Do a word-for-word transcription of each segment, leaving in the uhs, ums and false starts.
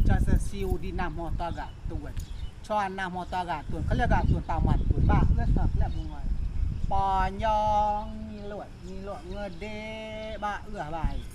Coa sesi udi nam motor gak tun. Coa nam motor gak tun. Keliak gak tun taman tun. Ba, keliak bunga. Panjang, ngiluak, ngiluak ngedek, ba, eh, baik.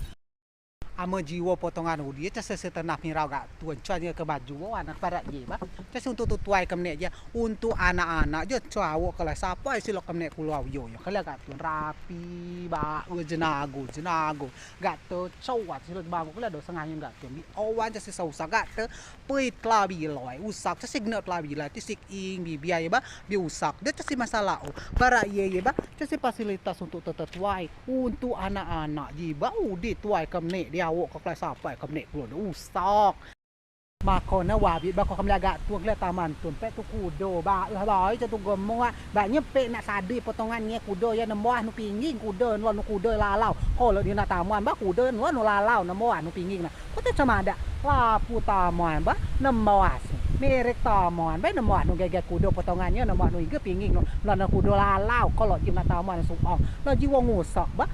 Amen jiwo potongan udi, coa sesi tenam hirau gak tun. Coa nyo ke baju, anak parak je, ba. Coa sesi untuk tuai kemnek je. Untuk anak-anak je, coa awok kelai sapai silok kemnek kulo yo. Yo, keliak gak tun rapi, ba, eh, jenago, jenago. Gak te coa silok bangun keliak do sengayun gak tun. Bi owan coa sesi usak gak te. Pui telabi loi, usak, coa si genep telabi loi, tisik ing, bibiai, ba, bi usak. Dio coa si masalah, o. Barak ye, ye, ba, coa si fasilitas untuk tetetuai, untuk anak-anak, ji, ba, udi tuai kemnek, dio awok ke kelai sapai kemnek kulo, dio usak. Mako ne wabit, ba, ko kemliak gak tun, keliak taman tun, pek tu kudo, ba, eh, ba, eh, coa tu gemuk, ba, nyepek nak sadei potongan nye kudo, ya, nembah nu pingging kudo, nu, nu kudo lalau. Ko lok di nak taman, ba, kudo, nu, nu lalau, nembah nu pingging, na. Ko te coa madeak, lapu taman, ba, nembas. Merek taman, ba, nembas nu geger kudo potongan nye, nembas nu ige pingging nu, lano kudo lalau, ko lok jim nak taman suang. Lah jiwo ngusak, ba.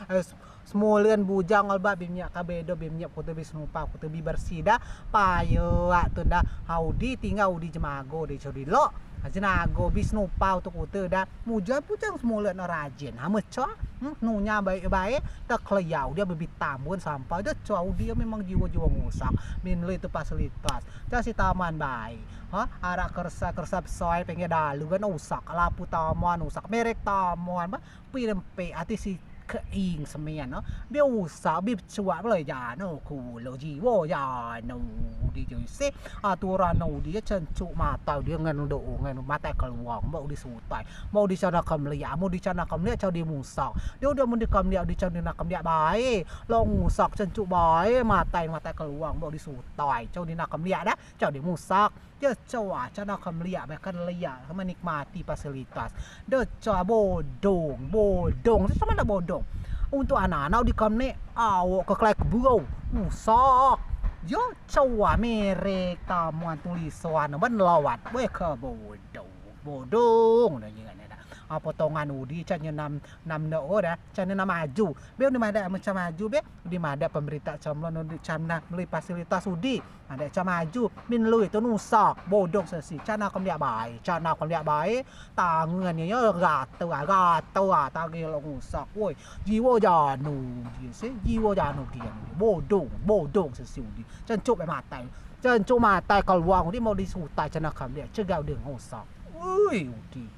Eh, semulen bujang, ba, bi minyak kabedo, bi minyak kute, bi senupau kute, bi bersih da. Payo, wak tun da. Ha, udi tinggal udi jemago, di curi lok. Ha, jenago, bi senupau tu kute da. Mujang pujang semulen rajin. Ha, mecoa. Hmm, nunya bae-bae, tak keliau dio bebi tambun sampah. Dio coa udi memang jiwo-jiwo ngusak. Min lui tu fasilitas. Coa si taman bae. Ha, arak kersa, kersa besai pengge dalu kan usak. Lapu taman usak. Merek taman, ba, pui lempek ati si keing semen, ha. Bi usak, bi cuak belai jano kulo jiwo jano. Udi jo isi. Aturan udi cencuk matai dio ngen do ngen matai keluang, ba udi sutai. Mau di coa nak kemliak, mau di coa nak kemliak, coa di musak. Dio, dio mau di kemliak, di coa di nak kemliak bae. Lok ngusak cencuk bae, matai, matai keluang, mau di sutai. Coa di nak kemliak da, coa di musak. Dio coa, coa nak kemliak bae, keliak, menikmati fasilitas. Dio coa bodong, bodong. Sesama nak bodong. Untuk anak-anak di kemnek, awok ke kelai kebun. Musak. Dio coa merek taman tulisan, ban lawat. Bae ke bodong. Bodong dah nyo dak. Ha, potongan udi, coa nyo nam, nam dak o dah, coa nyo nam maju. Be udi madeak macam maju, be udi madeak pemerintah coa mlon, udi coa nam melei fasilitas udi. Madeak coa maju, min lui tu nusak, bodong sesi, coa nak kemliak bae, coa nak kemliak bae, tangan nyo, nyo gatel, gatel, tangan lok ngusak, woi, jiwo jano, dio si, jiwo jano, dio, bodong, bodong sesi udi, cencuk be matai, cencuk matai keluang udi, mau di sutai, coa nak kemliak, cegah udi ngusak. Ui, udi.